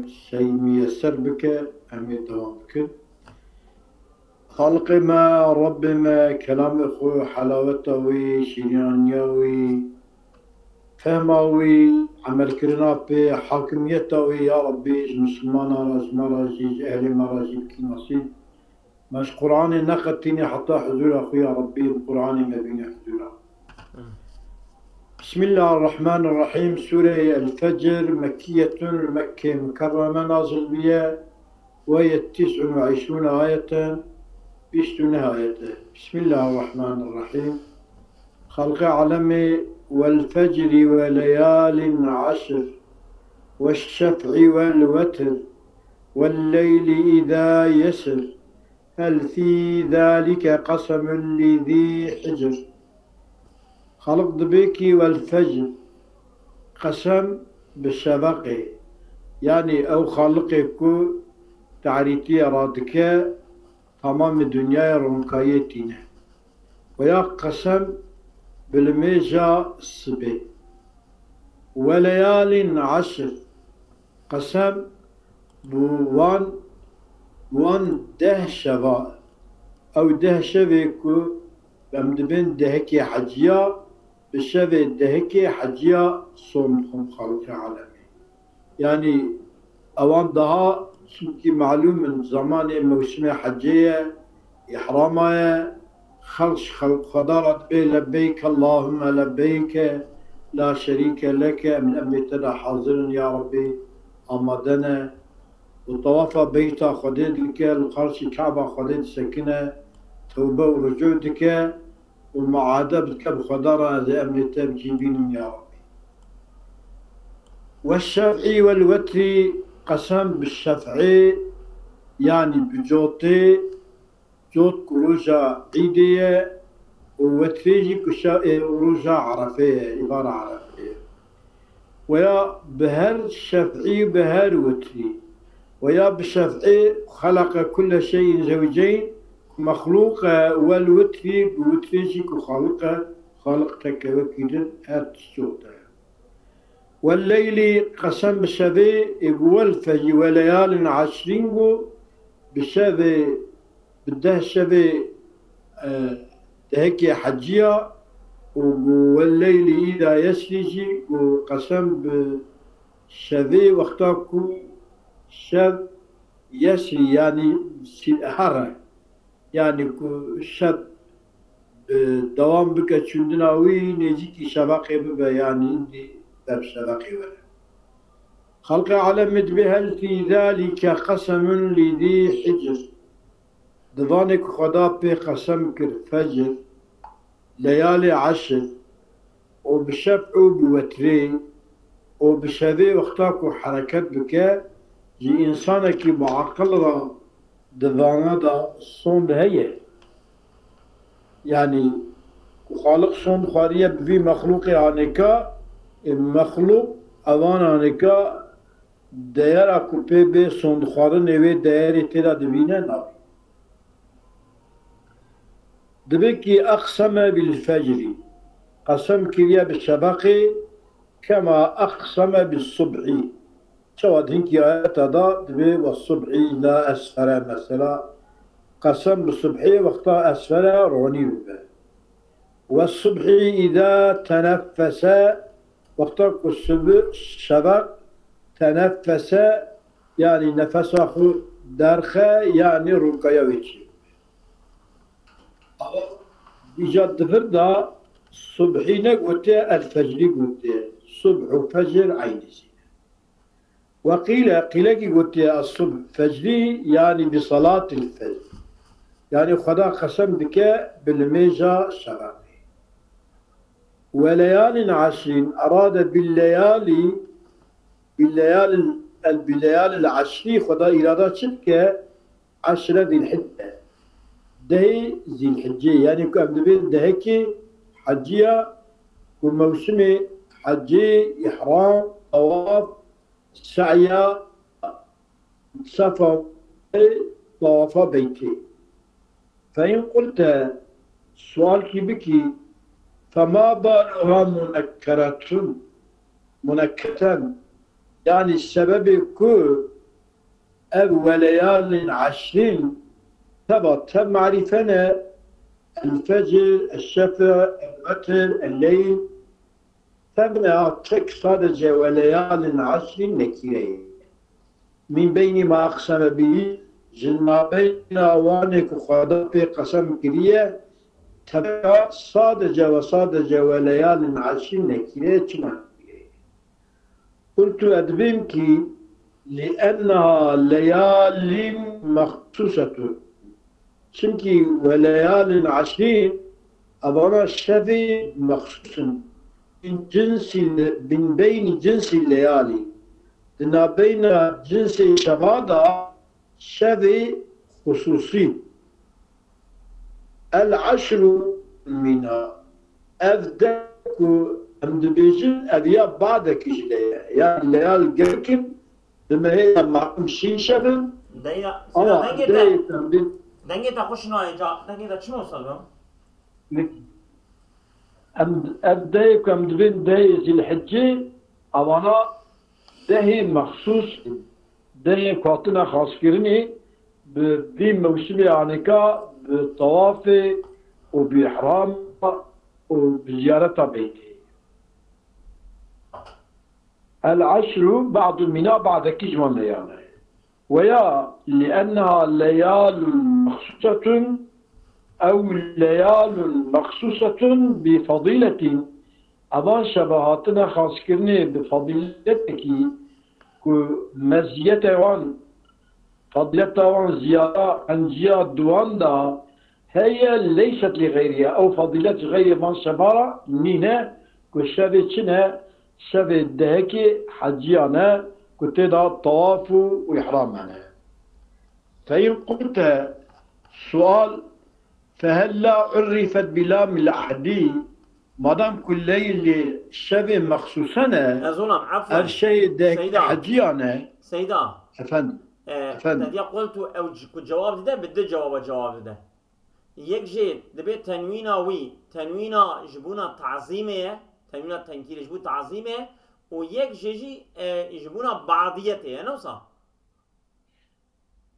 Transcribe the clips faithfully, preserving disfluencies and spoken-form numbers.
sey miyeser bike, em ê dewam bikin. Xaliqê me, Rebbê me, kelamê xwe, helaweta wî, şîraniya wî, fehma wî, emelkirina pê, hakimiyeta wî, ya Rebbî, ji Mislimana re, ji me re jî, ji ehlê me re jî bikî nasîb. Me ji Qur'anê neqetîne heta huzûra xwe, ya Rebbî, bi Qur'anê me bîne huzûra. Bismillahirrahmanirrahîm. Sûreyê El-Fecr, Mekkiyetun, li Mekkê Mukerreme nazil bûye. Weye tis'un ve işrûne ayeten, bîst û neh ayet e. Bismillahirrahmanirrahîm. Xalqê alemê, Wel-fecri ve leyalin eşr, weş-şef'i wel-wetr, wel-leyli îza yesr, hel fî zalike qasemun li zî hicr. Xaliq dibê kî, Wel-fecr, qesem bi şeveqê, yanî ew Xaliqê ku tarîtiye radike, tamamê dinyayê ronkayê tîne. Weya qesem bi limêja sibê. Weleyalin eşr, qesem bi wan, wan deh şeva, ew deh şevê ku em dibên dehekê heciya, bi şevê dehekê heciya som dixwin Xaliqê alemê. Yanî ewan daha, çimkî malûm in, zamanê mewsimê hecê ye, îhrama ye, xelq ji xelq Xweda re dibê, Lebbeyk Allahümme lebbeyke, la şerîke leke, em, em ê te de hazir in, ya Rebbî, amade ne. Û tewafa beyta Xwedê dike, li qarşî Kaba Xwedê disekine, tewbe û ricû dike û muade bike bi Xweda re, ez ê emrê te bi cî bînim, ya Rebbî. Weşşef'î welwetrî, qesem bi şef'ê, yanî bi cotê, cot ku roja Îdê ye, û wetrê jî ku şe-, ê, roja Erefê ye, îvara Erefê ye. Weya bi her şef'î, bi her witrî. Weya bi şef'ê xeleqe kulle şeyin zewceyn, ku mexlûq e, wel witrî, bi witrê jî ku Xaliq e, Xaliq teke wekî din her tişt cot e. Wel leylî, qesem bi şevê, ê gu wel fecî, we leyalin eşrîn gu, bi şevê, bi deh şevê, e, dehekê heciya û gu wel leylî îda yesrî jî gu qesem bi şevê wexta ku şev yesrî, yanî sî-, here. Yanî ku şev, e, dewam bike çûndina wî, nêzîkî şeveqê bibe, yanî îndî ber şeveqê were. Xelqê alemê dibê hel fî zalîke qasemun lî zî hicr. Di vanê ku Xweda pê qesem kir, fecr, leyalê eşir, û bi şef û bi wetrê û bi şevê wexta ku hereket bike, ji însanekî bi aqil re di vana de sond heye. Yanî ku Xaliq sond xwariye bi vî mexlûqê anêka, ê mexlûq evan anêka deyera ku pê bê sondxwarinê wê deyerê tê de dibîne nabî. Dibê kî eqseme bil fecrî, qesem kiriye bi şebeqê, kema eqseme bis subhî. Çawa di hinkî ayeta da dibê ve subhî îza esfere mesela, qesem bi subhê wexta esfere ronî bibe. Ve subhî îza teneffese, wexta ku sibi-, şeveq teneffese, yanî nefesa xwe derxe, yanî rûkaya wê çê. Ama îca di vir de subhî negotiye, el fecrî gotiye. Subh û fecr eynî jî ne. Ve qîle, qîlekî gotiye, es-subh fecrî, yanî bi salatil fecr. Yanî Xweda qesem dike bi limêja şeveqê. Ve leyalin eşrîn, erade bil leyalî, bil leyalil, el bil leyalil eşrî, Xweda îrada çi dike? Eşre Zîlhicce. Dehê Zîlhiccê, yanî ku em dibên dehekê heciya, ku mewsimê hecê, îhram, tewaf, se'ya, Sefa, tewafa beytê. Fe in qulte, sualkî bikî, fema baluha munekkeretun, munekketen, Yanî sebebê ku ev weleyalên eşrîn teva tev marîfe ne, el-fecr, el-şefî, el-witr, el-leyl, tev ne, tek sadece weleyalên eşrîn nekîre ye. Min beynî ma aqseme bî, ji nabeyna wanê ku Xweda pê qesem kiriye, tevka sadece ve sadece weleyalên eşrîn nekîre ye, çima nekîre ye? Qultu, ez dibêm kî, li'enneha leyalin mexsusetun. Çimkî weleyalin eşrîn, evana şevê mexsus in. Min cinsî, min beynî cinsî leyalî. Di nabeyna cinsê şeva de şevê xusûsî. El eşru mîna. Ev deh ku em dibêjin, ev ya badekî ji leyal. Yanî leyal gelek in, di mehê de malum şîn şev in. Deya, ama dengê te, dengê te xweş nayê, ca, dengê te çima wisa be? Em, ev dehê ku em dibên dehê Zîlhicê, evana dehê mexsûs in. Dehê ku hatine xaskirinê bi vî mewsimê anêka bi tawafê û bi îhram û bi ziyareta beytê. El eşru ba'du mina, badekî ji wan leyal e. Weya li'enneha leyalun mexsusetun ew leyalun mexsusetun bi fadiletin. Evan şeva hatine xaskirinê bi fadiletekî ku meziyete wan, fadileta wan ziyada qenciya di wan de heye, leyset li xeyriha. Ew fadilet ji xeyrê van şeva re nîne ku şevê çi ne, şevê dehekê heciyan e ku tê de tawaf û, û îhram hene. Fe in qulte, sual, fehella urrifet bi lamil ehdî, madam ku leylê şevê mexsûsen e, ez onam, efwen, ev şevê dehekê heciyan e. Seyda. Efendim. E, efendim. Te diya qultu ew c-, ku cewab dide, bi du cewaba cewab dide. Yek jê dibê tenwîna wî, tenwîna ji bona tazîmê ye, tenwîna tenkîrê ji bo tazîmê ye û yek jê jî, e, ji bona badiyetê ye, ne wisa?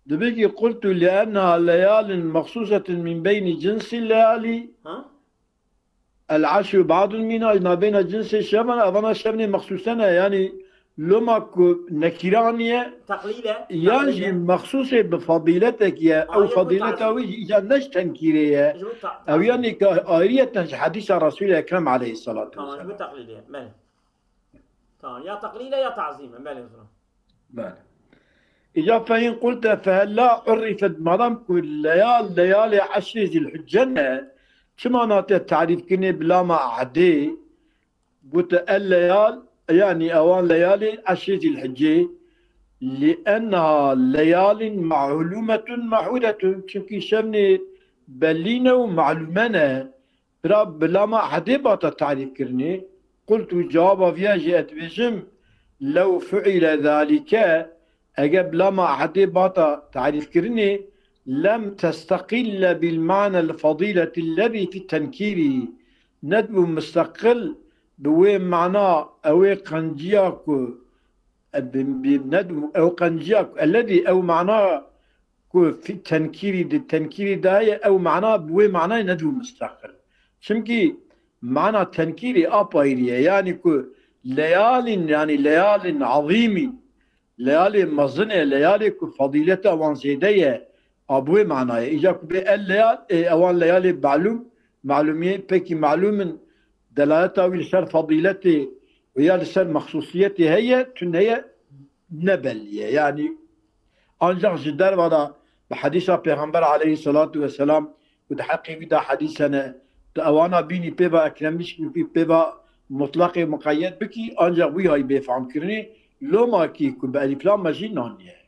Dibê kî qultu li'enneha leyalin mexsusetin min beynî cinsî leyalî. Ha? El eşru ba'dun mina, nabeyna cinsê şevan, evana şevnê mexsûsen e, yanî loma ku nekîran ye, teqlîl e, yan jî mexsûsê bi fadîletek ye, ew fadîleta wî jî îca ne ji tenkîrê ye. Ew yanî ka ayriyeten ji hedîsa Resûlê Ekrem aleyhissalatu vesselam. Tamam, ji bo teqlîlê ye, belê. Tamam, ya teqlîl e ya tazîm e, belê, zira. Belê. Îca fe in qulte fehella urrifet, madam ku leyal, leyalê eşrê Zîlhicce ne, çima nate tarîf kirinê bi lama ehdê? Gote el leyal, yanî ewan leyalê eşrê Zîlhicê, li'enneha leyalin ma'lumetun ma'hudetun, çimkî şevnê bellî ne û malûme ne. Bira bi lama ehdê bata tarîf kirinê. Qultu, cewaba viya jî ez dibêjim, lew fu'ile zalike, eger bi lama ehdê bata tarîf kirinê, lem testeqille bil ma'nel fadîleti lezî fi tenkîrî, nedibû misteqil bi wê mana, ewê qenciya ku, e, bi, bi, nedibû ew qenciya ku, ellezî ew mana ku fi tenkîrî, di tenkîrî de ye, ew mana bi wê manayê nedibû misteqil. Çimkî mana tenkîrî a payîrî ye. Yanî ku leyalin, yanî leyalin azîmî, leyalê mezin e, leyalê ku fadîleta wan zêde ye, a bi wê manayê. Îca ku bê el leyal, ê, ewan leyalê malûm, malûmiyê, pekî malûm in, delaleta wî li ser fadîletê û ya li ser mexsûsiyetê heye, tune ye, ne belî ye. Yanî ancak ji derva de bi hedîsa Pêxember aleyhisselatu vesselam û di heqê wî de hedîs hene, tu ewana bînî pê ve eklemîş bikî, pê ve mutlaqê muqeyyed bikî, ancak wî hay bê fehmkirinê, loma kî ku bi elîflam me jî naniye.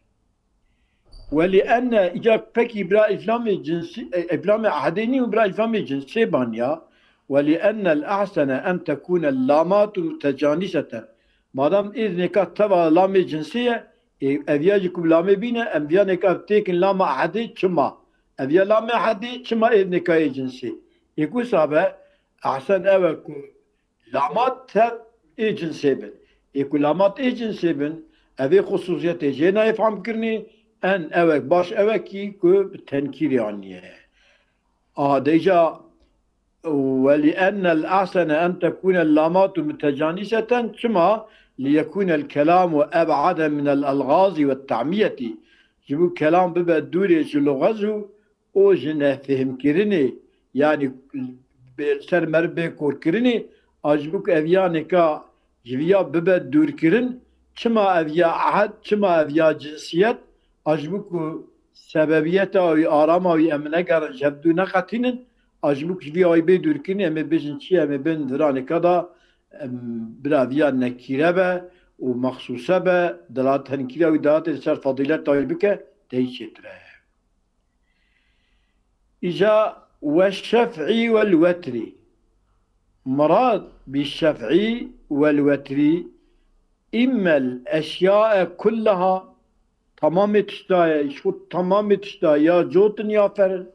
Welî enne, îca pekî bira îflamê cinsî, e, îflamê ehdê nî û bira îflamê cinsê baniya. Welî enne el ehsene en tekûne lamatu tecaniseten. Madem êznêka teva lamê cinsê ye, ê, ev ya jî ku bi lamê bîne, em viyanêka têkin lama ehdê çima? Ev ya lamê ehdê çima êznêka yê cinsê? Ê ku sabe, ehsen ew e ku lamat tev ê cinsê bin. Ê ku lamat ê cinsê bin, Evê xusûsiyetê jê nayê fehmkirinê, en ewek baş ewekî ku bi tenkîrê aniye. Aha, deyca, ولأن الأحسن أن تكون اللامات متجانستة، çima؟ ليكون الكلام أبعد من الألغاز والتعمية. Ji bo kelam bibe dûrê ji luxez û û ji nefhimkirinê, yanî bê-, ser meriv bê korkirinê, a ji bo ku ev ya nêka ji viya bibe dûrkirin, çima ev ya ehd, çima ev ya cinsiyet, a ji bo ku sebebiyeta wî, arama wî em negerin, ji hevdû neqetînin, a ji bo ku ji viya wî bê dûrkirinê, em ê bêjin çi, em ê bên viranêka da, em, bila viya nekîre be û mexsûse be, dela-, tenkîra wî dahatê li ser fedîleta wî bike, te hîç çêtir e. Îca ve şef'î vel wetrî. Mirad bi şef'î vel wetrî îmmel eşyae kulleha, tamamê tişta ye, ji xwe tamamê tişta ya cotin ya ferin.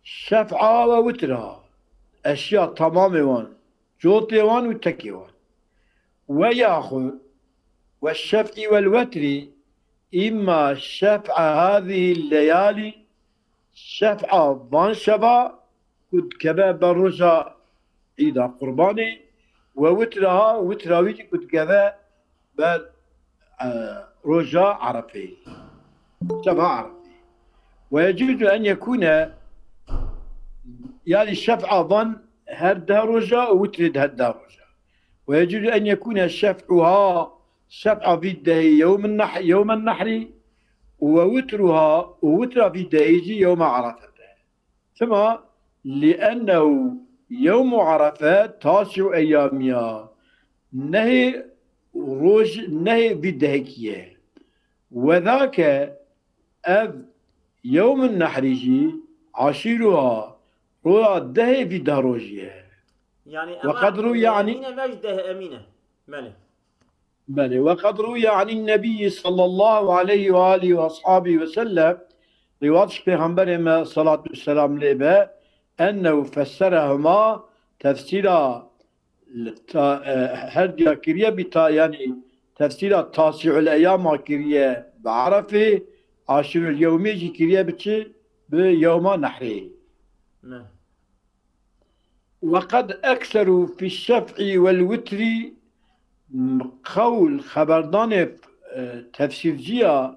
Şef'a ve witra, eşya tamamê wan, cotê wan û tekê wan. Ve yaxu ve şef'î vel wetrî, îmma şef'a hazihî leyalî, şef'a van şeva ku dikeve ber roja Îda Qurbanê, we witraha, witra wî jî ku dikeve ber, e, roja Erefê. Şeva Erefê. Ve yecûzu en yekûne, yanî şef'a van her deh roja û witrê di her deh roja. Ve yecûzu en yekûne şef'uha, şef'a vî dehê yewmin nah-, yewmen nehrî, û we witruha, û witra vî dehê jî yewma Erefete. Çima? Li ennehu yewmu Erefe tasi'u eyyamiha. Nehê roj, nehê vî dehekî ye. Wedake ev yewmin nehrî jî aşîruha, roja dehê vî deh rojî ye. Yani Ve ema qedru deh yani emîne ve ji deh emîne. Belê. Belê. Ve qed rûye anîn nebiyyi sallallahu aleyhi ve alîhi ve ashabî ve sellem, rîwat ji Pêxemberê me, salatu selam lê be, ennehu fesserehuma, tefsîra li ta-, e, her diya kiriye bi ta-, yanî tefsîra Tasi'ul Eyyama kiriye bi Erefê, Aşirul Yewmê jî kiriye bi çi? Bi Yewma Nehrê. Ne. Ve qed ekseru fî şef'î wel witrî, qewl xeberdanê, e, tefsîrciya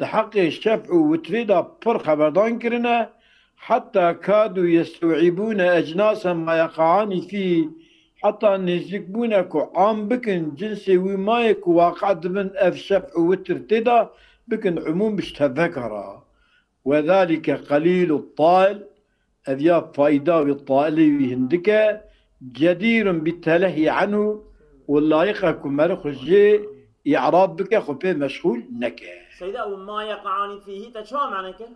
di heqê şef û witrê de pir xeberdan kirine, heta kadu yestew'îbûne ecnase ma yeqa'anî fî, heta nêzîk bûne ku am bikin cinsê wî mayê ku waqe dibin ev şef û witr tê de bikin umûm bi ji teveka re. Ve zalike qelîlu tail, ev ya fayda wî tailê wî hindik e, cedirun bi telehî anhu, û layiq e ku meriv xwe jê î'rab bike, xwe pê meşxûl neke. Seyda, û ma yeqa'anî fîhî te çawa mane kir?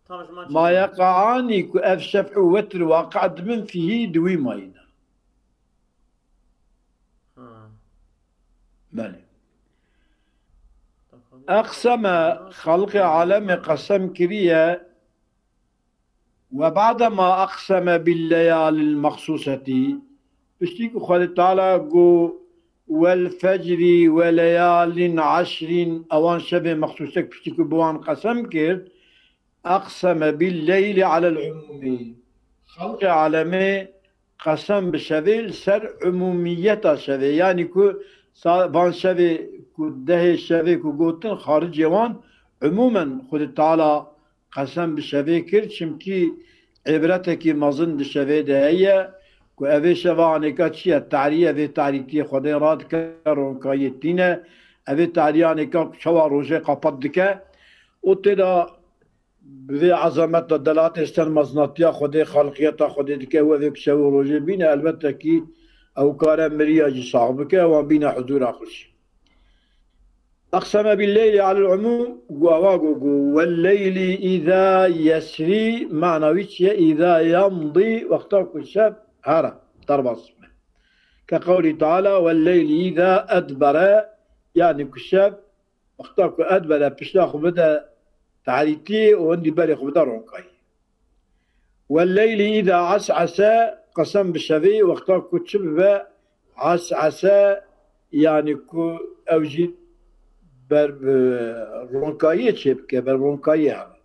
Tam ji man çi Ma dibîne? Yeqa'anî ku ev şef û wetr waqe dibin fîhî di wî mayî de. Ha. Belê. Eqseme, xelqê alemê qesem kiriye, ve ba'dema eqseme bil leyalil mexsusetî, piştî ku Xwedê Teala got, "Wel fecrî ve leyalin eşrîn", ewan şevê mexsûsek piştî ku bi wan qesem kir, "Eqseme bil leyli alel umûmî." Xelqê alemê qesem bi şevê li ser umûmiyeta şevê, yanî ku sa-, van şevê ku dehê şevê ku gotin, xaricê wan, umûmen Xwedê Teala qesem bi şevê kir, çimkî îbretekî mezin di şevê de heye, ku evê şeva anêka çi ye? Tarî ye, vê tarîtiyê Xwedê radike, ronkayiyê tîne, evê tarî anêka ku çawa rojê qapet dike û tê de bi vê ezamet de delatê ser mezinatiya Xwedê, xalqiyeta Xwedê dike, û evê ku şev û rojê bîne, elbette kî ew kare miriya jî sax bike, wan bîne huzûra xwe jî. Eqseme bil leyli alel umûm, got, ewa got, got, "Wel leyli îza yesrî", mana wî çi ye? "Îza yemdî", wexta ku şev here, derbas be. Ke qewlî Teala, "Wel leyli îza edbere", yanî ku şev, wexta ku edbere, pişta xwe bide tarîtî û hindî berê xwe bide ronkayî. "Wel leyli îza es'ese", qesem bi şevê, wexta ku çi bibe, es'ese, Yani ku ew jî ber bi ronkayiyê çêbike, ber bi ronkayiyê hebe.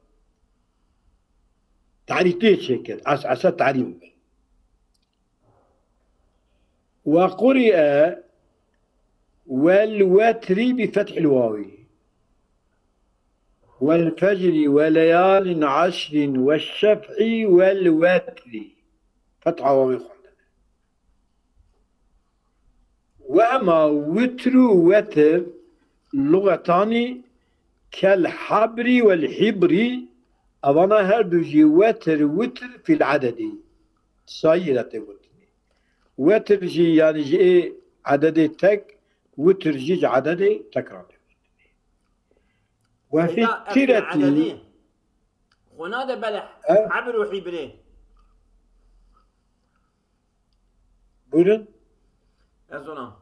Tarîftê çêkir. Es-, esa tarîf bibe. Ve quri'e vel wetrî bi fethil wawî. Vel fecri ve leyalin eşrin ve şef'i vel wetrî. Fetha wawî xwendin. Ve hema witr û wetir luxetanî kel habrî vel hibrî, evana her du jî wetir, witr fîl ededî. Sayî re tê gotinî. Wetir jî, yani ji ê ededê tek, witr jî ji ededê tek re tê gotinî. Ve fî Heyda, ev fî tîretî ededî. Xwe nade bele E? Hebr û Hîbrê. Buyurun. Ez ona.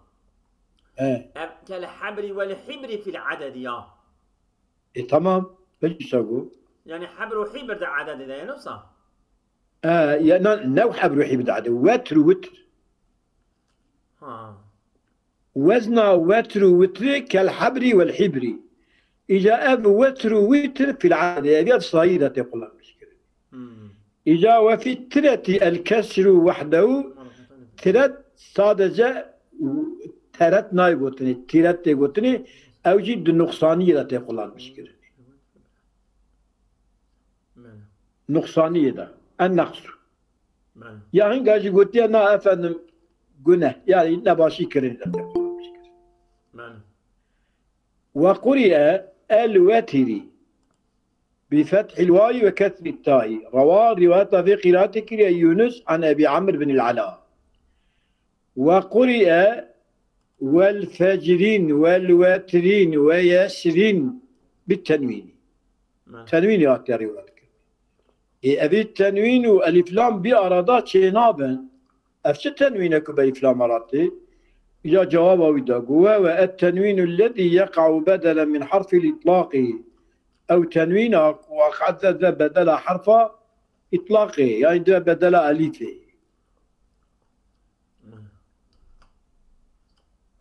He. Ev kel Hebrî wel Hîbrî fîl ededî ya. E, tamam. Peki işte bu. Yani Hebr û Hîbr de ededî de, yeno sa? E, ya, na, ne Hebr û Hîbr de ededî. Wetr û witr. Ha. Wezna wetr û witrî kel hebrî wel hîbrî. Îca ev wetr û witr fîl ededî, ev ya sayî de tê qulanmiş kirin. Hmm. Îca we fî tiretî el kesru wehdehu, tiret sadece teret nayê gotinê, tiret tê gotinê, ew jî di nuqsaniyê de tê qulanmiş kirin. Bele. Nuqsaniyê de. En naqsu. Bele. Ya hinga jî gotiye, na efendim, guneh. Yani nebaşî kirin de tê qulanmiş kirin. Bele. Ve quri'e el-wetirî bi fethil wawi ve kesrî ta'i. Rewa, rivayeta vê qîratê kiriye Yunus an Ebî Amr bin el-Ala. Ve quri'e vel fecrin vel wetrîn ve yesrîn bi tenwînî. Bele. Tenwînî hatiye rivayet kirin. Ê, evî tenwîn û elîflam bir arada çênabin. Ev çi tenwîn e ku bi elîflam ara tê? Îca cewaba wî da, got, "Ve ve et tenwînu lezî yeqa'u bedelen min harfil îtlaqî." Ew tenwîna ku waqe'de de bedela harfa îtlaqê, yani de bedela elîfê.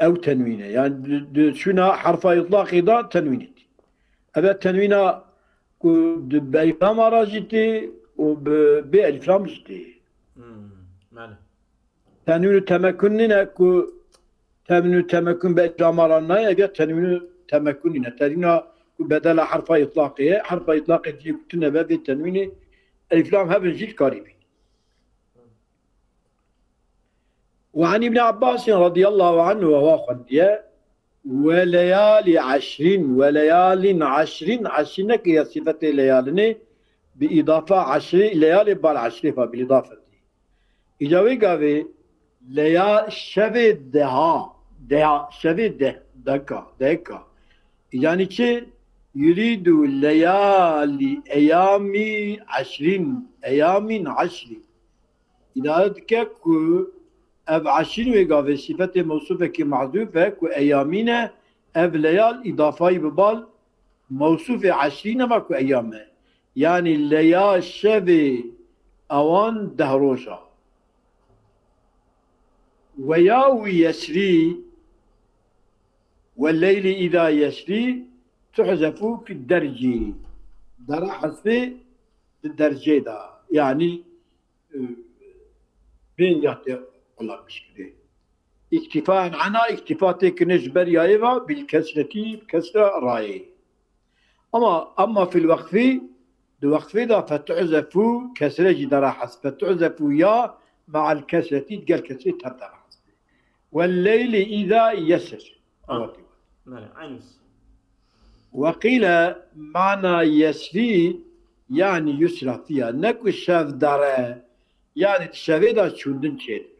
Ew tenwîn e. Yani di, di çûna herfa îtlaqê de tenwîn e. Eve tenwîna ku di bi elîflam ara jî tê û bi bê elîflam jî tê. Hmm, bele. Tenwîn û temekun nîne ku tenwîn û temekun bi elîflam ara nayê, ev ya tenwîn û temekun nîne. Tenwîna ku bedela herfa îtlaqê ye, herfa îtlaqê diyê ku tune be vê tenwînê elîflam hebin jî dikarî bî. Ve an Îbn Abbas radiyallahu anhu, wa xwendiye, "Ve leyali eşrin, ve leyalin eşrin", eşrin ne ki ya sifetê leyalinê, bi îdafa eşri, leyali bal eşri fa bil îdafetî. Îca wê gavê leya şevê deha, deha, şevê deh, deka, deka. Yani çi? Yuridu leyali eyami eşrin, eyamin eşrin. Îdare dike ku ev eşîn wê gavê sîfetê mewsûfekî mehzûf e ku eyamîn e, ev leyal îdafayî bi bal mewsûfê eşrîn e, ma ku eyam e. Yanî leya şevê ewan deh roja. Ve ya wî yesrî, ve leylî îda yesrî, tuhzefu fi dercî. Dara hesbê di dercê de. Yanî, e, bên ya tê qulanmiş kirê. Îktîfaen ena, îktîfa tê kirinê ji ber yayê ve, bil kesretî, kesra rayê. Ama, amma fil wekfî, di wekfê de fetuhzefu, kesre jî dara hesb, fetuhzefu ya, me'al kesretî, digel kesrê tev dara hesb. Ve leyli îza yesir. Ah. Ewa tê. Bele, eynî. Ve qîle mana yesrî, yani yusra fiha. Ne ku şev dare, yani di şevê de çûndin çêdibe.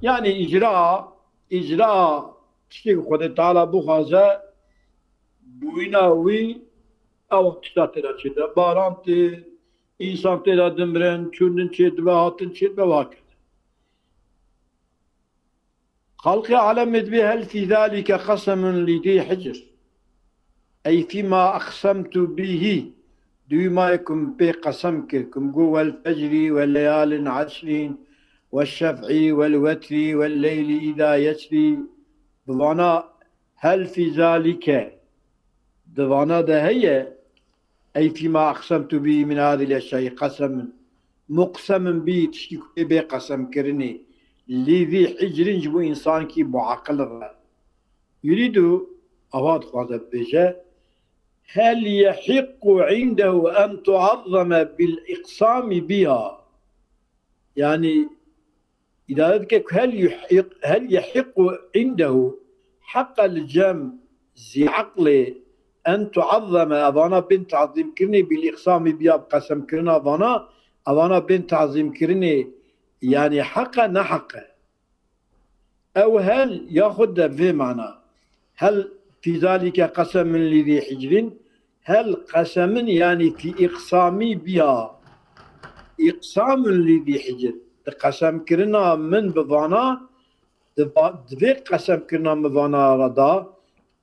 Yani îcra, îcra tiştê ku Xwedê Teala bixwaze, bûyîna wî, ew tişta tê de çêdibe. Baran tê, însan tê de dimrin, çûndin çêdibe, hatin çêdibe, ve hakeza. Xalqê alemê dibê hel fî zalîke qesemun lî dî hicr. Ey fîma eqsemtu bîhî. Di wî mayê ku min pê qesem kir, ku min got, "Wel fecrî we leyalin eşrîn, والشفع والوتر والليل إذا يسر. Bi vana هل في ذلك, di vana de heye, أي فيما أقسمت به من هذه الأشياء قسم مقسم به, tiştî ku pê bê qesemkirinê, لذي حجر, ji bo însankî bi aqil re. يريد, ava dixwaze bibêje, هل يحق عنده أن تعظم بالإقسام بها. Yanî îdare dike ku هل يحق, هل يحق عنده, heq e li cem zî eqlê, أن تعظم, evana bên tazîmkirinê, بالإقسام بها, bi qesemkirina vana, evana bên tazîmkirinê, yanî heq e, ne heq e. Ew هل, yaxud de vê mana. هل في ذلك قسم لذي حجر, هل قسم, yanî في إقسام بها. إقسام لذي حجر. Di qesemkirina min bi vana, di va-, di vê qesemkirina min vana re da,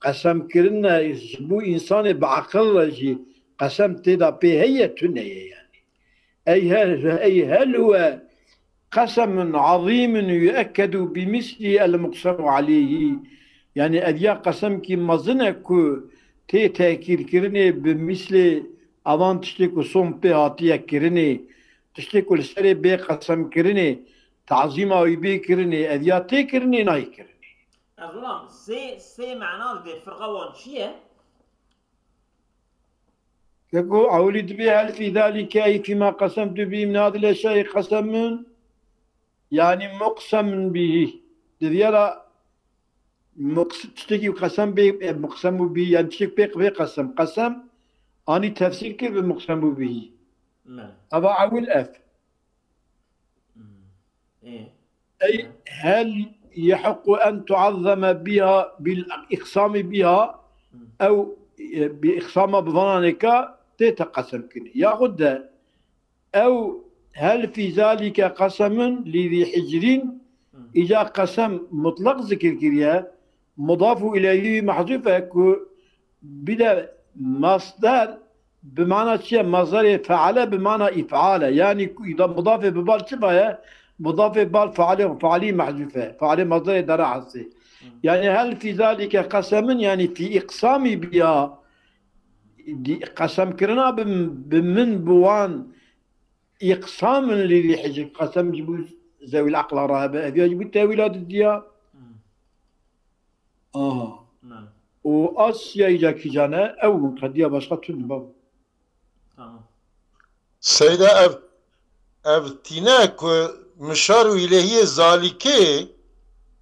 qesemkirine ji bo însanê bi eqil re jî qesem tê de pê heye, tune ye yanî. أي هل, أي هل هو قسم عظيم يؤكد بمثل المقسم عليه. Yanî ev ya qesemkî mezin e ku tê tekîdkirinê bi mîslê avan tiştê ku som pê hatiye kirinê, tiştê ku li serê bê qesemkirinê, tazîma wî bê kirinê, ev ya tê kirinê, nayê kirinê. Ez wilam sê, sê mena li vê firqa wan çi ye? Keko, ewilî dibê هل في ذلك أي فيما قسمت به من هذه الأشياء قسم, yanî مقسم به. Di vê re muqs-, tiştekî qesem bê, e, مقسم به, yanî tiştek pê bê qesem. Qesem anî tefsîr kir bi مقسم به. Me. Eva ewil ev. Hmm. Ê. Ey, hel yehiqu en tuazzeme biha bil iqsami biha, ew, e, bi iqsama bi vananêka tê te qesem kirin. Yaxud de ew hel fî zalike qasemun lî zî hicrîn, îca qesem mutlaq zikir kiriye, mudafu ileyhî mehzûf e ku bide masder bi mana çi ye? Masderê feale bi mana îfale. Yanî ku îda mudafê bi bal çi vaye? Mudafê bal fealê, fealî mehzûf e. Fealê masderê dara hesê. Yanî hel fî zalike qasemun, yanî fî îqsamî biya, di-, qesemkirina bi, bi min bi wan îqsamun lî zî hicr, qesem ji bo zewîl eqla re hebe. Ev ya ji bo tewîla didiya. Aha. Belê. Û Asya îca kîjan e? Ew min qediya başqa tune bab. Tamam. Seyda ev, ev tîne ku mişar û îlehiyê zalikê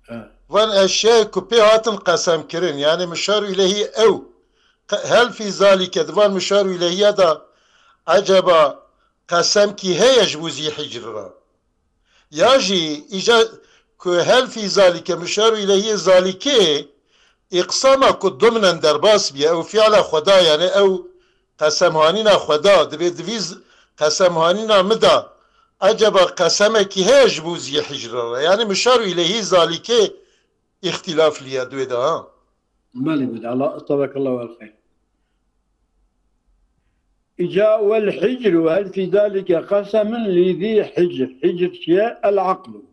He. van eşyayê ku pê hatin qesem kirin. Yani mişar û îlehiyê ew. Qe-, hel fî zalike di van mişar û îlehiya de eceba qesemkî heye ji bo zî hicr re? Ya jî îca ku hel fî zalike mişar û îlehiyê zalikê îqsama ku dimnen derbas biye, ew fiila xwe da, yani ew qesemhanîna xwe da, divê divîz qesemhanîna min da. Eceba qesemekî heye ji bo zî hicr re? Yani mişar û îlehî zalikê îxtîlaf liye di wê de, ha? Belê, belê. Allah, teberekallahu el xeyr. Îca wel hicru hel fî zalike qasemin lî zî hicr. Hicr çi ye? El aqlu.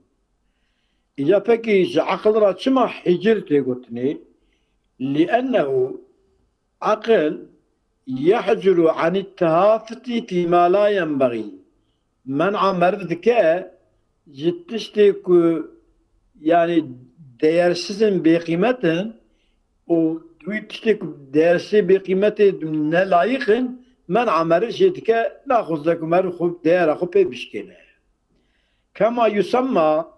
Îca pekî ji aqil re çima hicr tê gotinê? Lîennehu aqil yehcuru anî tehafutî fî ma la yenbexî. Men'a meriv dike ji tiştê ku, yani, değersiz in, bêqîmet in û wî tiştê ku değersiz, bêqîmetê, ne layîq in, men'a meriv jê dike, naxwaze ku meriv xwe, değera xwe pê bişkêne. Kema yusemma,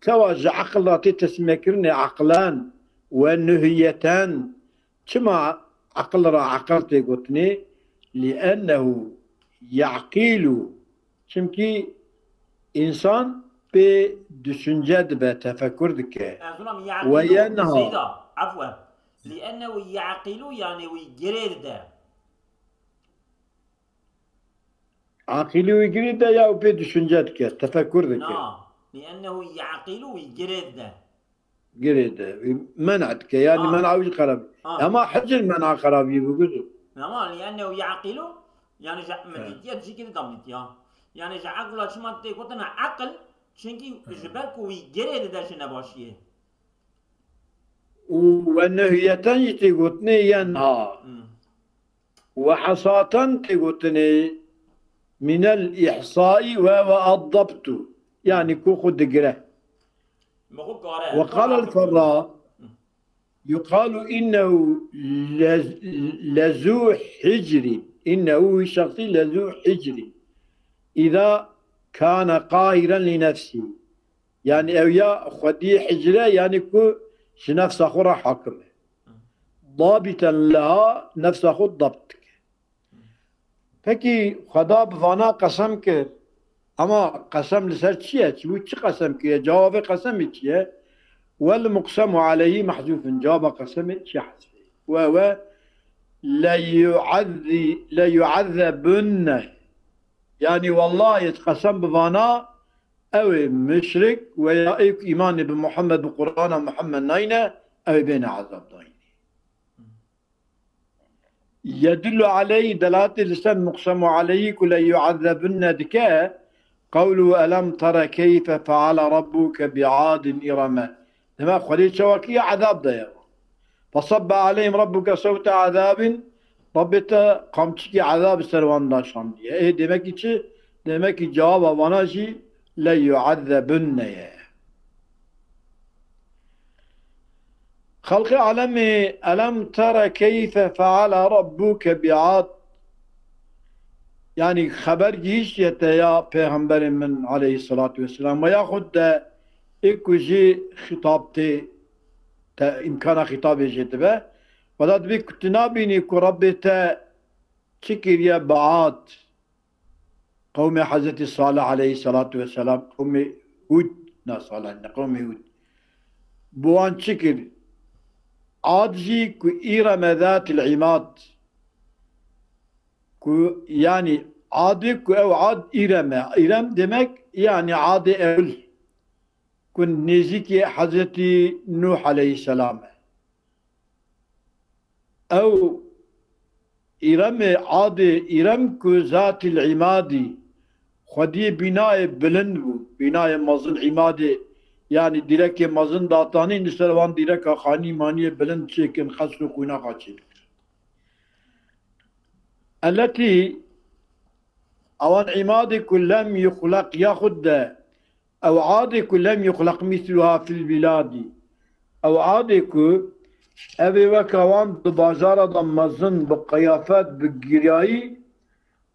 tewa ji eqil re tê tesmîmekirinê eqlen we nuhiyeten, çima eqil re eqil tê gotinê? Lîennehu ye'qîlu. Çimkî însan pê düşünce dibe, tefekur dike. Ez wilam We ye'qîlu, yenha. Seyda, efwen. Lîennehu ye'qîlu, yani wî girê dide. Aqîlî wî girê de ya û pê düşünce dike, tefekur dike. Na, lîennehu ye'qîlu wî girê dide. Girê de, wî men'a dike, yani Ha. men'a wî xerab. Ha. Ama hicr men'a xerabî bû, guzu. Ama lîennehu ye'qîlu, yani ji, min He. dîtiye, ji girê de min dîtiye. Yani ji eqla çima tê gotina eqil, Çimkî ji ber ku wî girê dide ji nebaşiyê. û we nehiyeten jî tê gotinê yenha. Hmm. We hesaten tê gotinê minel ihsai we ve addabtu. Yani ku xwe digire. Me xwe kare. Ve qala el-Ferra, yuqalu innehu le-, lezu hicrin. İnnehu, wî şexsî, lezu hicrin. İza kane qahiren li nefsî. Yani ew ya xwedî hicre, yani ku ji nefsa xwe re hakim e. Dabiten leha, nefsa xwe dabt dike. Pekî Xweda bi vana qesem kir. Ama qesem li ser çi ye? Çi bû, çi qesem kiriye? Cewabê qesemê çi ye? Wel muqsemu aleyhî mehzûfun. Cewaba qesemê çi hezfê? We we le yuazzi-, le yuazzebunne. Yani wallahî ez qesem bi vana ew ê muşrik we ya ê ku îmanê bi Muhammed, bi Qur'ana Muhammed nayne, ew ê bêne ezab dayînê. Yedullu aleyh, delatê li ser muqsemu aleyhî ku le yuazzebunne dike, qewlu elem tera keyfe feale rabbuke bi adin ireme. Dema Xwedê çawa kiriye, ezab daye. Fesabbe aleyhim rabbuke sewte azabin, Rabbê te qamçikî ezabî ser wan daşandiye. Ê, demekî çi? Demekî cewaba vana jî le yuazzebunne ye. Xelqê alemê, elem tera keyfe feale rabbuke bi ad. Yani xeber gihîştiye te ya Pêxemberê min aleyhisselatu vesselam. Ve yaxud de ê ku jî xîtab tê, te îmkana xîtabê jê dibe. Wela dibê ku tu nabînî ku Rabbê te çi kiriye bi Ad, qewmê Hezretî Salih aleyhisselatu vesselam, qewmê Hûd, na Salih ne, qewmê Hûd. Bi wan çi kir? Ad jî ku îreme zatil îmad, ku yani Adê ku ew Ad îreme. Îrem demek yani Adê ewil. Ku nêzîkî Hezretî Nuh aleyhisselam e. Ew Îremê Adê, Îrem ku zatîl îmadî, xwediyê bînayê bilind bû, bînayê mezin îmadê, yanî dîrekê mezin datanîn, li ser wan dîreka xanî maniyê bilind çêkin, xesr û xwînaxa çêdikir. Eletî ewan îmadê ku lem yuxleq yaxud de Ew adê ku lem yuxleq misluha fil biladî. Ew adê ku ev ê weka wan di bajara de mezin bi qiyafet, bi giriyayî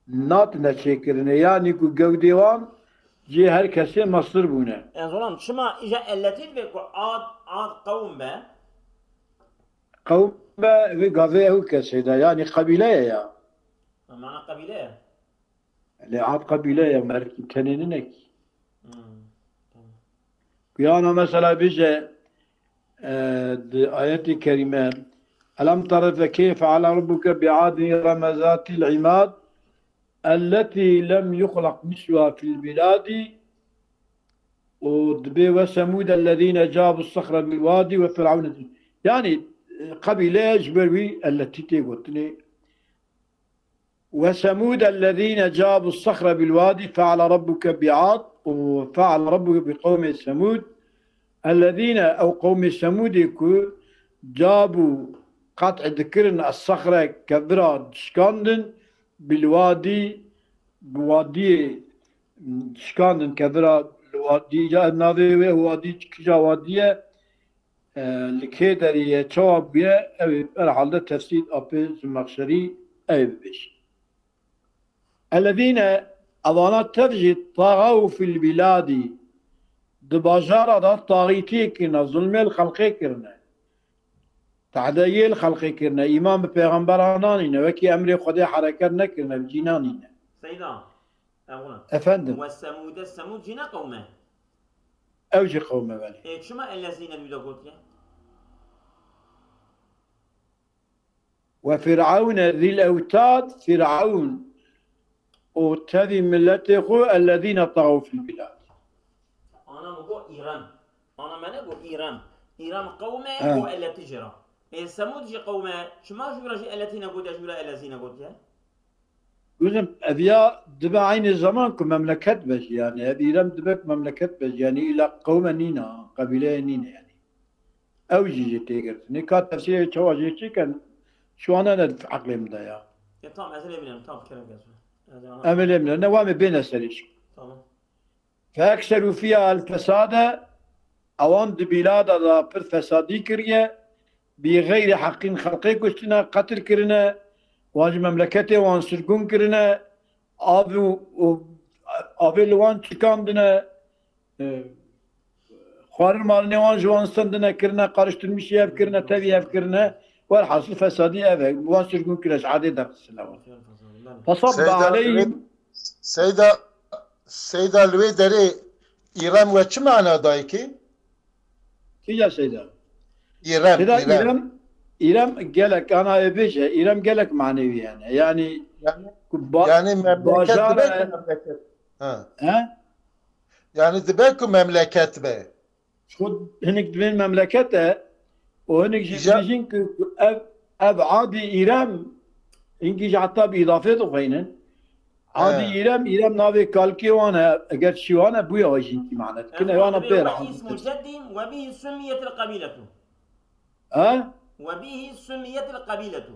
natine çêkirinê. Yanî ku gewdê wan cihê her kesê mestir bûne. Ez zolam çima îja eletî dibe ku ad, ad qewm be? Qewm be, vê gavê ew kesê de, yanî qebîle ye ya. Mana qebîle ye. Lê ad qebîle ye, merkî tenê nine kî. Hmm. Ku yana mesela bêje, e, di ayetê kerîme, Elem tera keyfe feale rabbuke bi adin ireme zatil imad, elletî lem yuxleq misluha fil biladî, û dibê ve semûd ellezîne cabu sexre bil wadî ve fir'ewne. Yanî, e, qebîle ji ber wî elletî tê gotinê. وثمود الذين جابوا الصخر بالواد فعل ربك بعاد وفعل ربك بقوم ثمود الذين، ew qewmê Semûdê ku cabû qet'î dikirin, es-sexre, kevira dişkandin, bil wadî, bi wadiyê dişkandin, kevira li wadî, ya navê wê wadî, kîja wadî ye, e, li kê derê ye, çawa bûye, ew ê herhalde tefsîr apê Zimexşerî ew ê bibêje. Ellezîne, evana tev jî, taxew fil bîladî, di bajara de taxîtiyê kirine, zulmê li xelqê kirine. Tehdeyê li xelqê kirine, îman bi pêxemberan nanîne, wekî emrê Xwedê hereket nekirine, bi cî nanîne. Seyda, ew ne. Efendim. We Semûde, Semûd jî ne qewm e? Ew jî qewm e, belê. Ê, çima ellezîne wî de gotiye? Ve Fir'ewne zîl ewtad, Fir'ewn û tevî miletê xwe, ellezîne taxew fil bîlad. Ana min got Îrem. Ana me ne got Îrem. Îrem qewm e, Ha. Got elletî jê re. Ê Semûd jî qewm e. Çima jû re jî elletî negotiye, jû re ellezîne gotiye? Dibêjim, ev ya dibe eynî zeman ku memleket be jî, yani ev Îrem dibe ku memleket be jî, yani îla qewme nîne, qebîleyê nîne yani. Ew jî jê tê girtinê. Ka tefsîrê çawa jê çêkin, şu anda ne di eqlê min de ya. E, tamam, ez ê lê bînim, tamam, kerem kes. Ez ê ana- Em ê lê bînin. Ne, wa me bêne serê şik. Tamam. Feekseru fiha el fesade, ewan di bîlada da pir fesadî kiriye, bi xeyrî heqîn xelqê kuştine, qetil kirine, wan ji memleketê wan sirgûn kirine, av û, û avê li wan çikandine, e, xwarin marinê wan ji wan sendine kirine, qariştirmişî ev kirine, tevî ev kirine, welhasil fesadî ev e, wan sirgûn kirine, ji erdê derxistine wan. Fesabbe Seyda, aleyhim. Seyda, Seyda, li wê derê Îrem we çi mana dayikê? Kîja Seyda? Îrem, Seyda, Îrem. Îrem, Îrem gelek, ana ê bêje, Îrem gelek manevî yani. Yani, Yani, ku ba- yani memleket bajara dibe ku memleket. Ha. He? Yani dibe ku memleket be. Ji xwe hinek dibên memleket e û hinek jî Îja- dibêjin ku ev, ev Adî Îrem, hinkî jî heta bi îdafê dixweynin. Adî He. Îrem, Îrem navê kalkê wan e, eger şîwan e, bûye wê jinkî mane dikine, Efendim, wana pê ve rehat ismu dikir. Ceddin ve bihi summiyetil kabiletu. Ha? Ve bihi summiyetil kabiletu.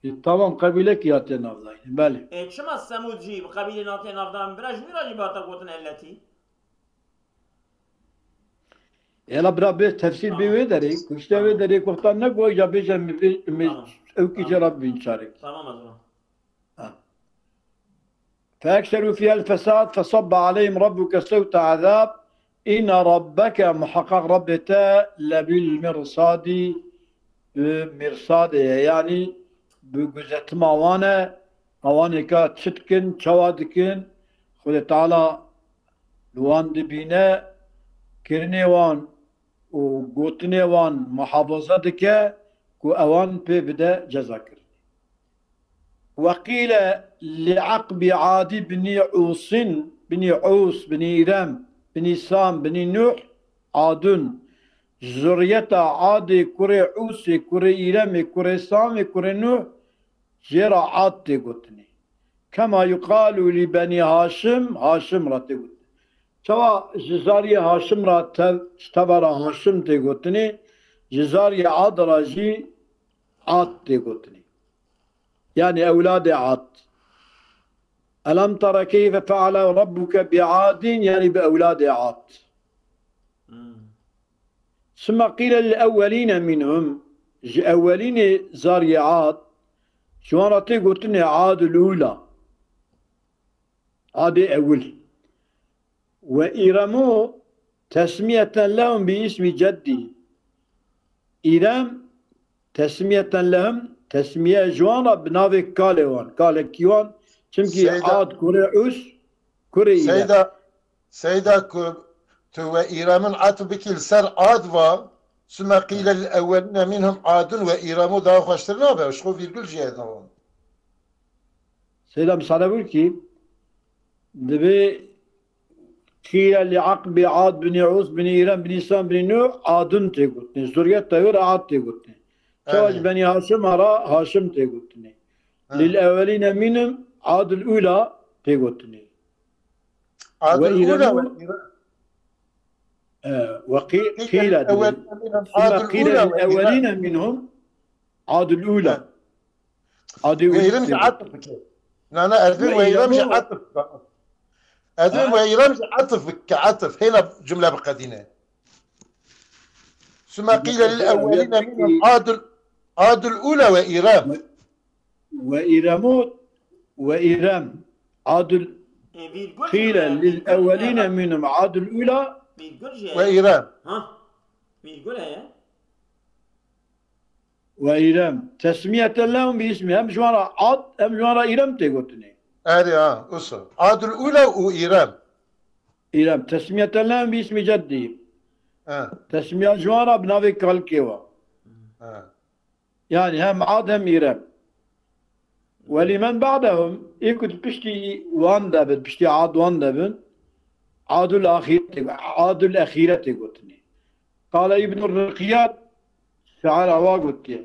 E, tamam, qebîlekî hatiye navdayîn. Belê. E, çima Semûd jî bi qebîlê natiye navdan, bira ji wî re jî bata gotin elleti? Ela bira bê tefsîr bê Tamam. wê derê, kuşte wê Tamam. derê kuftan ne goy ya bêje mi bê, mi Tamam. ew kî Tamam. jera bin çarek. Tamam o zaman. Ha. Feekseru fiyel fesad fesabbe aleyhim rabbuke sevte azab. Inne rabbeke, muhakkak Rabbê te, lebil mirsadi, bi mirsadê ye. Yani bi guzetima wan e, ewanê ka çi dikin, çawa dikin, Xwedê Teala li wan dibîne, kirinê wan û gotinê wan muhafaza dike ku ewan pê bide ceza kirinê. Weqîle li eqbî Adî binî Ûsin, binî Ûs, binî Îrem, binî Sam, binî Nuh, Adun. Ji zuriyeta Adê kurê Ûsê, kurê Îremê, kurê Samê, kurê Nuh, jê re Ad tê gotinê. Kema yuqalu li benî Haşim, Haşim re tê gotinê. Çawa ji zariyê Haşim re tev, ji teva re Haşim tê gotinê, ji zariyê Ad re jî Ad tê gotinê. Yani ewladê Ad. Elem tera keyfe feale rabbuke bi Adin, yani bi ewladê Ad. Hmm. Sümme qîle lil ewwelîne minhum, ji ewwelînê zariyê Ad, ji wan re tê gotinê Adul Ula. Adê ewil. Ve Îremu tesmiyeten lehum bi ismi ceddî. Îrem tesmiyeten lehum, tesmiye ji wan re bi navê kalê wan, kalekî wan, çimkî Seyda- Ad kurê Us, kurê Îrem. Seyda, Seyda ku tu ve Îremin etf bikî li ser Ad va, sümme qîle lil ewwelîne minhum Adun ve Îremu daha xweştir nabe, ji xwe vîrgul jî heye nava. Seyda misale bûr kî, divê qîle li eqbî Ad binî Us binî Îrem binî Sam binî Nuh Adun tê gotinê. Zuriyeta wê re Ad tê gotinê. Çawa ji Erê. Benî Haşim re Haşim tê gotinê. Erê. Lil ewwelîne minhum Adul Ula tê gotinê. Adul Ve Ula Îremu ve Îrem. E, ve qî-, Qîle qîle lil ewwelîne minhum sümme Adul qîle Ula lil ve Îrem. Ewwelîne minhum Adul Ula. Erê. Adê Ve Îrem jî etf bike. Na, na, ez dibêm Ve ve Îrem jî Îremu etf bike. Ez dibêm Ha? ve Îrem jî etf bike, etf. Hêna cumle biqedîne. Sümme qîle lil ewwelîne minhum Adul, Adul Ula ve Îrem. Ve Îremu, ve Îrem. Adul E, vîrgul qîle jî lil heye, ewwelîne minhum Adul Ula. Vîrgul jî Ve heye. Îrem. Ha. Vîrgul heye. Ve Îrem. Tesmiyeten lehum bi ismi. Hem ji wan re Ad, hem ji wan re Îrem tê gotinê. Erê ha, usa. Adul Ula û Îrem. Îrem. Tesmiyeten lehum bi ismi ceddî. Ha. Tesmiya ji wan re bi navê kalkê wa. Ha. Yani hem Ad hem Îrem. Ve limen ba'dehum, ê ku di piştî wan de bin, piştî Ad wan de bin, Adul Axîretê, Adul Exîretê gotinê. Qale Îbnur Riqyat, şair awa gotiye.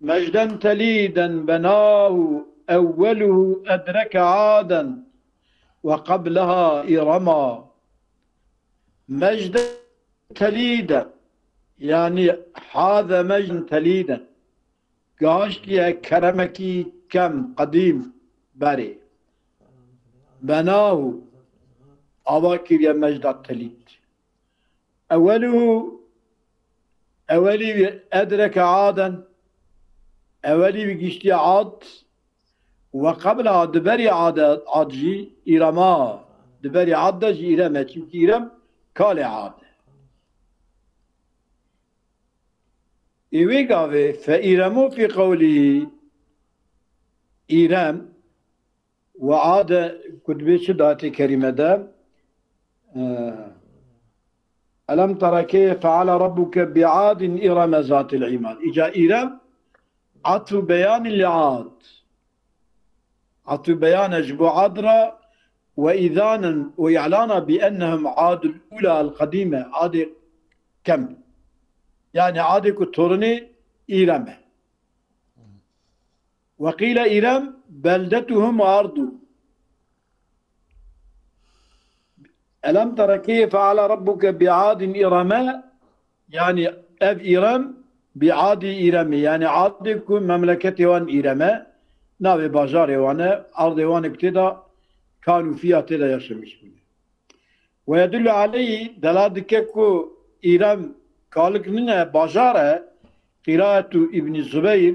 Mecden telîden benahu أوله أدرك عادا وقبلها إرما مجدا تليدا، يعني حاز مجدا تليدا، gihiştiye keremekî kem, qedîm, berê. Benahu, ava kiriye mecda telîd. Eweluhu, ewelî wî edreke aden, ewelî wî giştiye ad, we qebla di berî ad, ad jî îrema, di berî ad de jî îrem e, çimkî îrem kalê ad e. Ê wê gavê fe îremu fî qewlî, îrem, we ade ku dibê çi dayetê kerîme de, e, elem tera keyfe feale rabbuke bi adin îreme zatil îmad. Îca îrem, atfu beyanin li ad. Atfu beyane ji bo ad re, we îzanen we îlana bi ennehum adul ula el qedîme, adê kem. Yani adê ku torunê îrem e. Ve qîle îrem beldetuhum ardu. Elem tera keyfe feale rabbuke bi adin îreme, yani ev îrem bi adî îremî, yani adê ku memleketê wan îreme, navê bajarê wan e, ardê wan e ku tê de kan û fiya tê de yaşamiş bûne. Ve yedullu aleyhî, delal dike ku îrem kalik nîne, bajar e, qîraetu Îbnî Zubeyr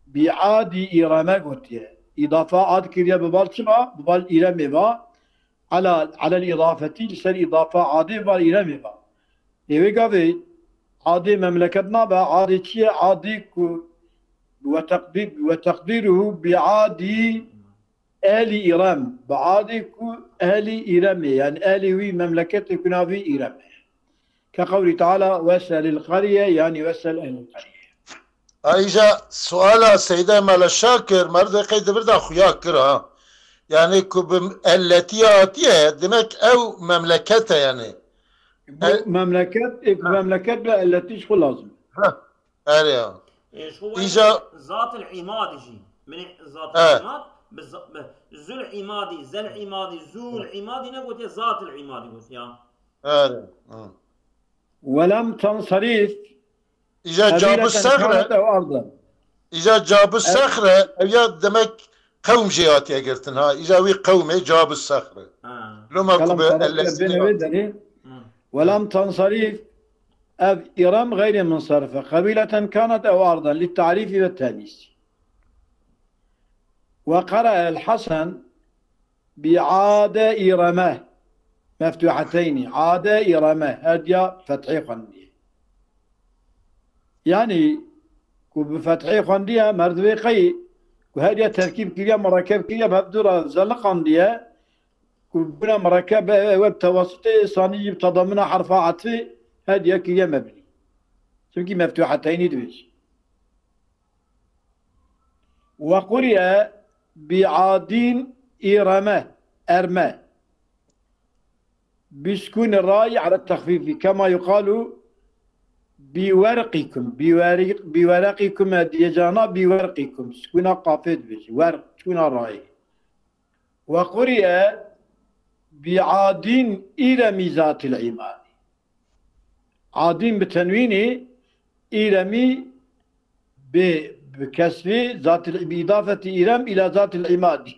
bi adî îreme gotiye. Îdafa ad kiriye bi bal çima? Bi bal îremê va. Ala, alel îdafetî, li ser îdafa adê va îremê va. Ê wê gavê adê memleket nabe, adê çi ye? Adê ku ve teqdîr, ve teqdîruhu bi adî ehlî îrem. Bi adê ku ehlî îremê, yani ehlî wî memleketê ku navî îrem e. Ke qewlî teala, "Weselil qerye", yani wesel ehlil qerye. Ayrıca suala Seyda Mele Şakir, merdê qey dibir de xuya kir ha. Yani ku bi elletiye hatiye, demek ew memlekete yani. Bu El- memleket, ê ku Ha. memleket ve elletiş xwe lazim. Ha. Erê ya. E, şu Îca- zatil imad jî. Min zatil Evet. imad, bi za- bi zul imadi, zel imadi, zul imadi ne gotiye, zatil imadi gotiye. Erê. Hı. Welem tensarif. Îca Cabu Sexre. Ev arda. Îca Cabu Sexre, ev ya demek qewm jê hatiye girtin ha. Îca wî qewmê Cabu Sexre. Ha. Loma ku bi ellesine. Welem tensarif. Ev îrem xeyrê minsarife. Qebîleten kanet ew ardan. Li tarîfî ve tenîsî. Ve qara el Hasan. Bi ade îreme meftuheteynî. Ade îreme. Her diya fethê xwendiye. Yani ku bi fethê xwendiye merdivê qey ku her diya terkîb kiriye, merekeb kiriye, bi hev dû re zeliqandiye, ku bûne merekeb e, e, wek tewasitê sanî jî bi tedamina herfa etfê her diya kiriye mebnî. Çimkî meftuheteynî dibêjî. Ve quriye bi adin îreme, erme. Bi sukûnî ray ala texfîfî, kema yuqalu bi werqikum, bi weri-, bi wereqikum e diye cana bi werqikum. Sukûna qafê dibêjî. Werq, sukûna rayê. Ve quriye bi adin îremî zatil îmadi. Adîn bi tenwînî, îremî bi, bi kesrî, zatil, bi îdafetî îrem îla zatil îmadî.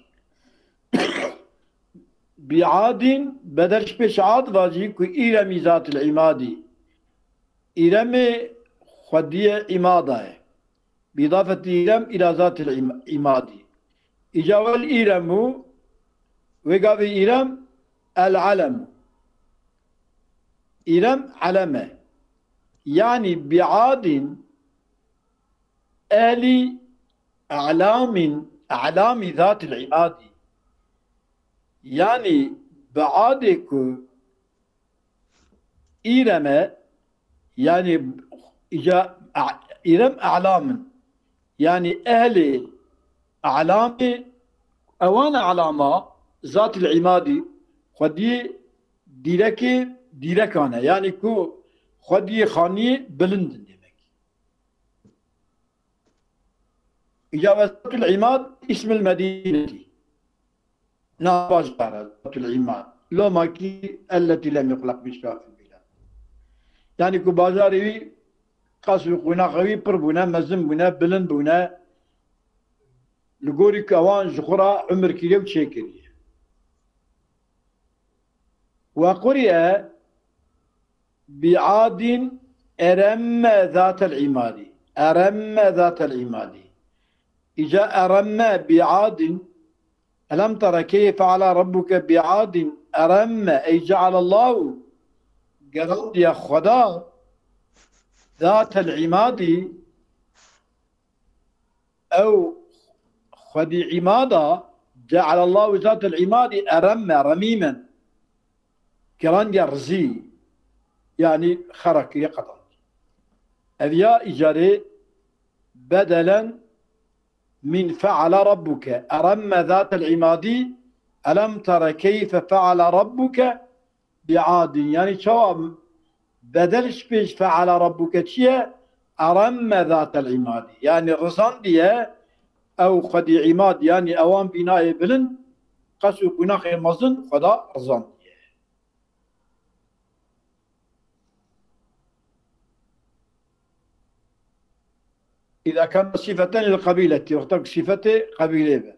Bi adîn, bedel ji pêş ad vajî ku îremî zatil îmadî. Îremê xwediyê îmada ye. Bi îdafetî îrem îla zatil îm-, îmadî. Îca wel îrem û wê gavê îrem el elem. Îrem elem e. Yanî bi adîn ehlî e'lamîn, e'lamî zatil îmadî. Yanî bi adê ku îrem e, yanî îca, îrem e'lam in. Yanî ehlê e'lamê, ewan e'lama zatil îmadî, xwediyê dîrekê dîrekan e. Yanî ku xwediyê xaniyê bilind in demek. Îca ve Zatül Îmad îsmil medînetî. Nav bajara Zatül Îmad. Loma kî elletî lem yuxlaq bi şafî bîla. Yanî ku bajarê wî qas û qûnaxê wî pir bûne, mezin bûne, bilind bûne. Li gorî ku ewan ji xwe re umir kiriye û çêkiriye. Ve quriye bi'adin eremme zatel îmadî. Eremme zatel îmadî. Îca eremme bi'adin. Elem tera keyfe fe'ala rabbuke bi'adin. Eremme ey cealallahu. Gerandiye Xweda zatel îmadî. Ew xwedî îmada, cealallahu zatel îmadî eremme, remîmen. Gerandiye rizî, yanî xera kiriye qedand. Ev ya îcarê bedelen min feala rabbuke. Eremme zatel îmadî, elem tera keyfe feala rabbuke bi'adin. Yanî çawa bedel ji pêş feala rabbuke çi ye? Eremme zatel îmadî. Yanî rizandiye ew xwedî îmad, yanî ewan bînayê bilind, qes û qûnaxê mezin Xweda rizandiye. Îza kana sîfeten lil qebîletî, wexta ku sîfetê qebîlê be.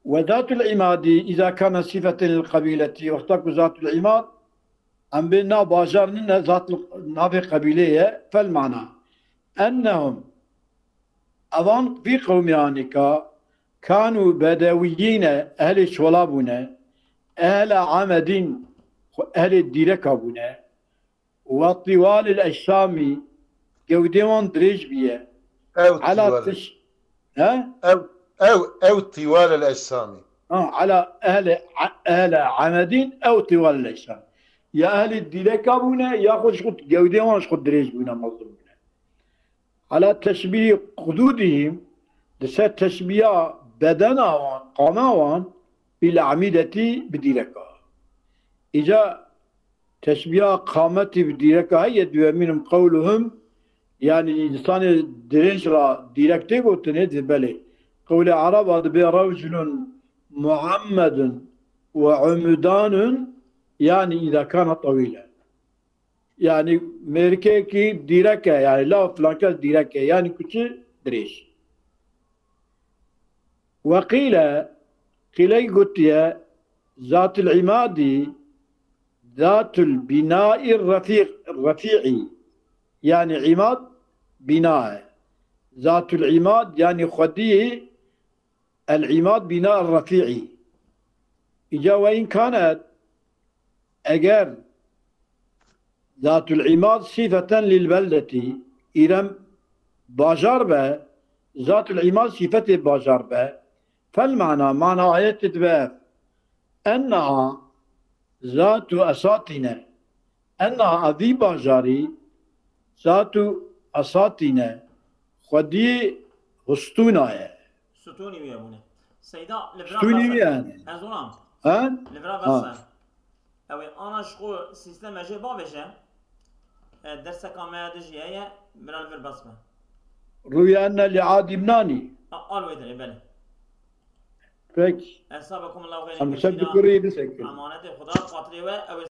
Ve zatul îmadî, îza kana sîfeten lil qebîletî, wexta ku zatul îmad, em bê nav bajar nine, zatul, navê qebîlê ye, fel mana. Ennehum, evan vî qewmiyanî ka, kanu bedewiyîne, ehlê çola bûne, ehle amedîn, xwe ehlê dîreka bûne, Ve tiwalil eşşamî, gewdê wan dirêj biye. Ew Ala tiwal. Tiş-, he? Ew, ew, ew tiwalil eşşamî. Ha, ala ehli, a-, ehli amedîn ew tiwalil eşşamî. Ya ehlî dîreka bûne, ya xwe ji xwe gewdê wan ji xwe dirêj bûne, mezin bûne. Ala teşbîhî qudûdihîm, li ser teşbîha bedena wan, qama wan, bil amîdetî bi dîreka. Îca Teşbîha qametî bi dîreka heye, duyemîn qewluhum, yanî însanê dirêj ra dîrek tê gotinê, dibê belê. Qewlê Ereba dibê rewcilun muammedun ve umudanun, yanî îza kana tewîle. Yanî mêrikekî dîrek e, yanî la filan kes dîrek e, yanî kuçi dirêj. Ve qîle, qîley gotiye, Zatul îmadî, Zatul bînaî refî-, refîî. Yanî îmad bîna ye. Zatul îmad, yanî xwedî, el îmad bîna refîî. Îca ve in kanet, eger Zatul îmad sîfeten lil beldetî, îrem bajar be, zatul îmad sîfetê bajar be, fel mana, mana ayetê dibe ev. Ennaha zatu esatîne. Ennaha, evî bajarî, zatu esatîne. Xwedî hustûna ye. Stûnî wî hebûne. Seyda, li vira Stûnî bes wî e. Yani. Ez olam. He? Li vira Ha. bes e. Ew ê ana ji xwe sîsteme jê bavêje. E, derseka me ya dijî heye, bira li vir bes be. Rûye enne li adî bnanî. A, al wê derê, belê. Peki. Hesabekumullahû xeyran. Em şev bikurî bisekin. Emanetê Xuda, xatirê we, ew ê